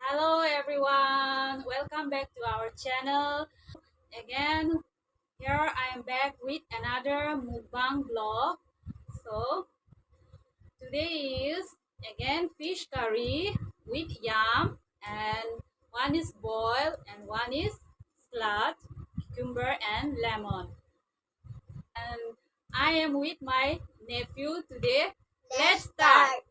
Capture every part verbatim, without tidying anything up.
Hello everyone, welcome back to our channel. Again, here I am back with another mukbang vlog. So today is again fish curry with yam, and one is boiled and one is salad, cucumber and lemon. And I am with my nephew today. Let's start.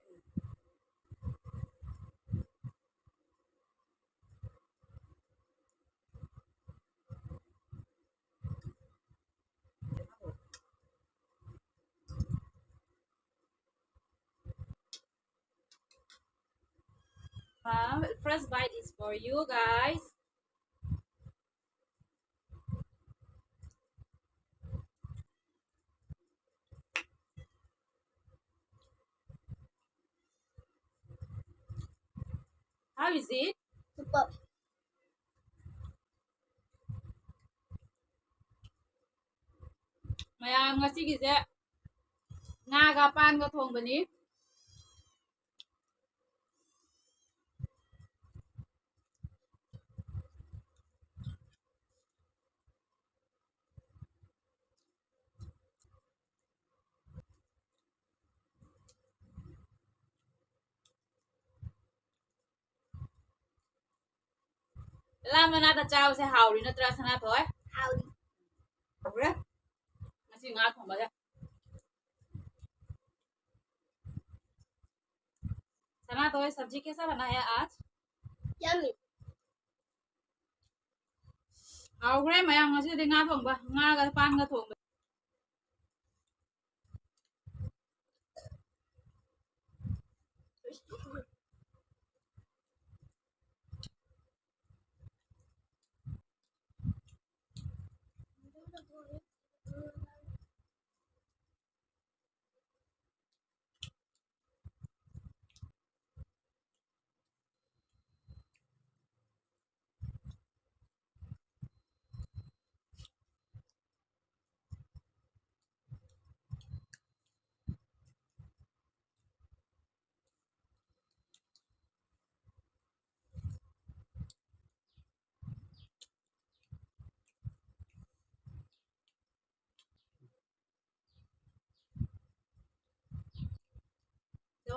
Uh, first bite is for you guys. How is it? Super. ꯃꯌꯥꯝ ꯉꯁꯤꯒꯤꯁꯦ ꯉꯥꯒ ꯄꯥꯟꯒ ꯊꯣꯡꯕꯅꯤ꯫ ꯂꯥ ꯃꯅꯥꯗ ꯆꯥꯕꯁꯦ ꯍꯥꯎꯔꯤ ꯅꯠꯇ꯭ꯔꯥ, ꯁꯅꯥꯊꯣꯏ? ꯍꯥꯎꯔꯤ꯫ ꯍꯥꯎꯔꯦ꯫ ꯉꯁꯤ ꯉꯥ ꯊꯣꯡꯕꯁꯦ꯫ सना तो सब्जी कैसा बना है आज? Yummy. ꯍꯥꯎꯈ꯭ꯔꯦ ꯃꯌꯥꯝ, ꯉꯁꯤꯗꯤ ꯉꯥ ꯊꯣꯡꯕ, ꯉꯥꯒ ꯄꯥꯟꯒ ꯊꯣꯡꯕ꯫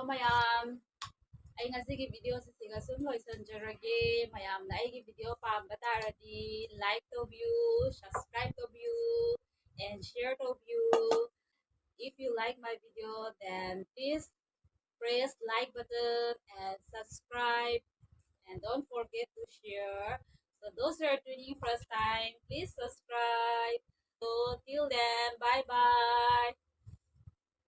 ꯃꯌꯥꯝ, ꯑꯩ ꯉꯁꯤꯒꯤ video ꯁꯤꯒ ꯁꯨꯝ ꯂꯣꯏꯁꯤꯟꯖꯔꯒꯦ꯫ ꯃꯌꯥꯝꯅ ꯑꯩꯒꯤ video ꯄꯥꯝꯕ ꯇꯥꯔꯗꯤ like ꯇꯧꯕꯤꯌꯨ, subscribe ꯇꯧꯕꯤꯌꯨ, and share ꯇꯧꯕꯤꯌꯨ. If you like my video, then please press like button and subscribe, and don't forget to share. So those who are tuning in for the